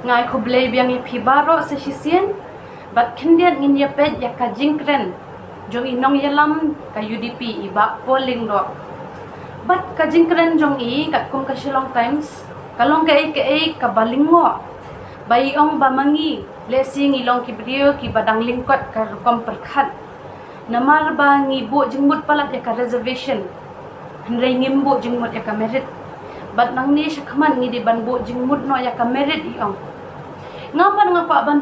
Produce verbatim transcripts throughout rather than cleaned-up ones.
Nga ai khublei biang ïa phi baroh sa shisien. Bad khyndiat ngin ïa peit ïa ka jingkren jong i nongïalam ka U D P, i Bah Paul Lyngdoh. Bad ka jingkren jong i katkum ka Shillong Times, ka long kaei kaei kaba lyngngoh. Ba i ong ba ma ngi, lehse ngi long ki briew kiba dang lyngkot ka rukom pyrkhat. Namar ba ngi buh jingmut palat ïa ka reservation, hynrei ngim buh jingmut ïa ka merit. Bad nangne shakhmat ngi dei ban buh jingmut noh ïa ka merit, i ong. Nga pat nga kwah ban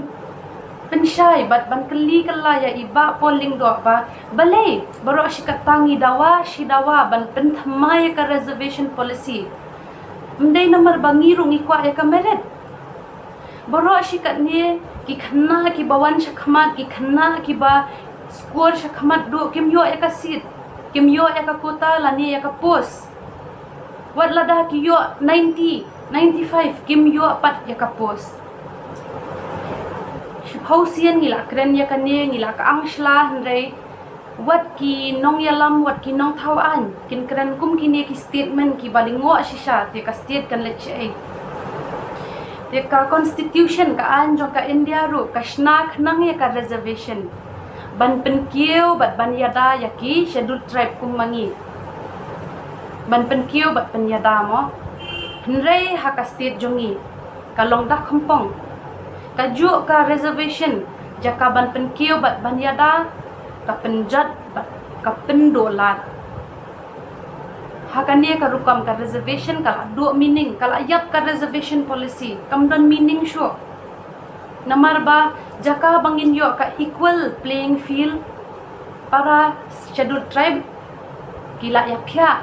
pynshai bad ban kylli kylla ïa i Bah Paul Lyngdoh ba, balei baroh shi katta ngi dawa shi dawa ban pynthymmai ïa ka reservation policy? Ym dei namar ba ngi ruh ngi kwah ïa ka merit? Baroh shi katne ki khynnah kiba wan shakhmat, ki khynnah kiba score shakhmat duh, kim ïoh ïa ka seat, kim ïoh ïa ka quota lane ïa ka post. Wat lada ki ïoh ninety, ninety-five, kim ïoh pat ïa ka post. Shiphew sien ngi la kren ïa kane, ngi la kyang shla, hynrei wat ki nongïalam, wat ki nongthaw aiñ kin kren kum kine ki statement kiba lyngngoh shisha, te ka state kan leit shaei? Te ka constitution, ka aiñ jong ka India ruh ka shna khnang ïa ka reservation ban pynkiew bad ban ïada ïa ki scheduled tribe kum ma ngi. Ban pynkiew bad pynïada mo. Hynrei ha ka state jong ngi ka long da khongpong. Kajuh ka reservation, jaka ban pynkiew bad ban ïada, ka pynjot bad ka pynduh lad. Ha kane ka rukom ka reservation ka la duh meaning, ka la ïap ka reservation policy, kam don meaning shuh. Namar ba jaka ba ngin ïoh ka equal playing field, para scheduled tribe ki la ïaphiah,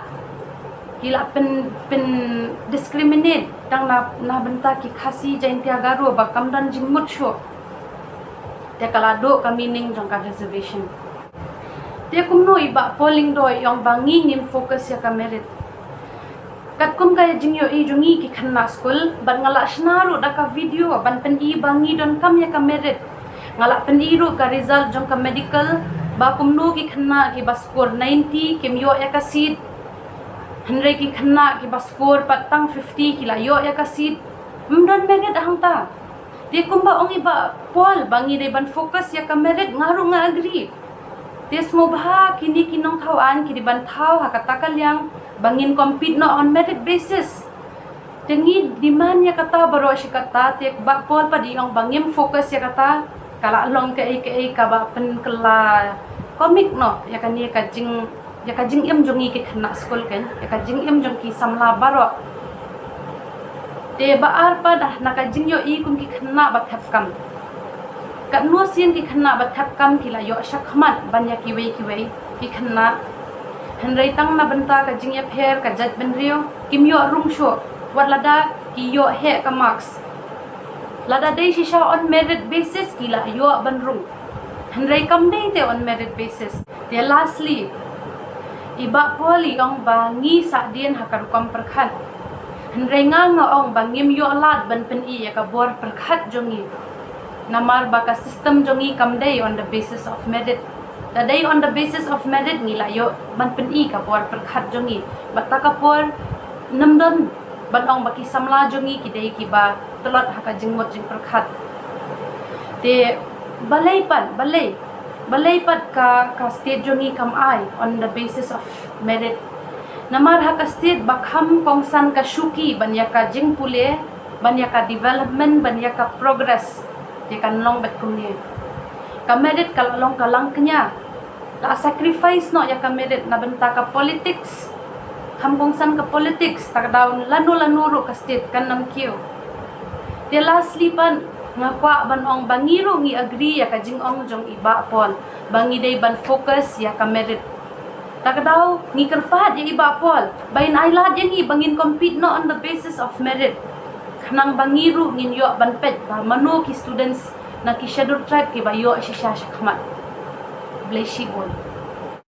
ki la pyn, pyn discriminate tang na, na bynta ki Khasi Jaiñtia Garo ba kam don jingmut shuh. Te ka la duh ka meaning jong ka reservation. Te kumno i Bah Paul Lyngdoh i ong ba ngi ngim focus ïa ka merit? Katkum ka jingïohi jong ngi ki khynnah skul, bad nga la shna ruh da ka video ban pyni ba ngi donkam ïa ka merit. Nga la pyni ruh ka result jong ka medical, ba kumno ki khynnah kiba score ninety kim ïoh ïa ka seat, hynrei ki khynnah kiba score pat tang fifty ki la ïoh ïa ka seat. Ym don merit hangta. Te kumba ong i Bah Paul ba ngi dei ban focus ïa ka merit, nga ruh nga agree. Te sngewbha kine ki nongthaw aiñ ki dei ban thaw ha kata ka liang ba ngin compete noh on merit basis. Te ngi demand ïa kata baroh shi katta, te Bah Paul pat i ong ba ngim focus ïa kata. Ka la long kaei kaei kaba pynkylla comic noh ïa kane ka jing, ïa ka jingim jong ngi ki khynnah skul, kan, ïa ka jingim jong ki samla baroh. Te ba ar pat, ah, na ka jingïohi kum ki khynnah ba thep kam. Katno sien ki khynnah ba thep kam ki la ïoh shakhmat ban ïa kiwei kiwei ki khynnah. Hynrei tang na bynta ka jingïapher ka jaitbynriew kim ïoh rung shuh, wat lada ki ïoh heh ka marks. Lada dei shisha on merit basis ki la ïoh ban rung. Hynrei kam dei te on merit basis. Te lastly, i Bah Paul i ong ba ngi sahdien ha ka rukom pyrkhat. Hynrei nga nga ong ba ngim ïoh lad ban pyni ïa ka bor pyrkhat jong ngi. Namar ba ka system jong ngi kam dei on the basis of merit. Da dei on the basis of merit ngi la ïoh ban pyni ka bor pyrkhat jong ngi. Bad ta ka por ym don ban ong ba ki samla jong ngi ki dei kiba tlot ha ka jingmut jingpyrkhat. Te balei pat, balei, balei pat ka, ka state jong ngi kam ai on the basis of merit? Namar ha ka state ba kham kongsan ka shuki ban ïa ka jingpule, ban ïa ka development, ban ïa ka progress. Te kan long bad kumne. Ka merit ka la long ka langkñia. La sacrifice noh ïa ka merit na bynta ka politics. Kham kongsan ka politics, ta ka daw lano lano ruh ka state kan ym kiew. Te lastly pat, nga kwah ban ong ba ngi ruh ngi agree ïa ka jingong jong i Bah Paul ba ngi dei ban focus ïa ka merit. Ta ka daw ngi kyrpad ïa i Bah Paul ba in ai lad ïa ngi ba ngin compete noh on the basis of merit. Khnang ba ngi ruh ngin ïoh ban peit ba mano ki students na ki scheduled tribe kiba ïoh shisha shakhmat. Blei shibun.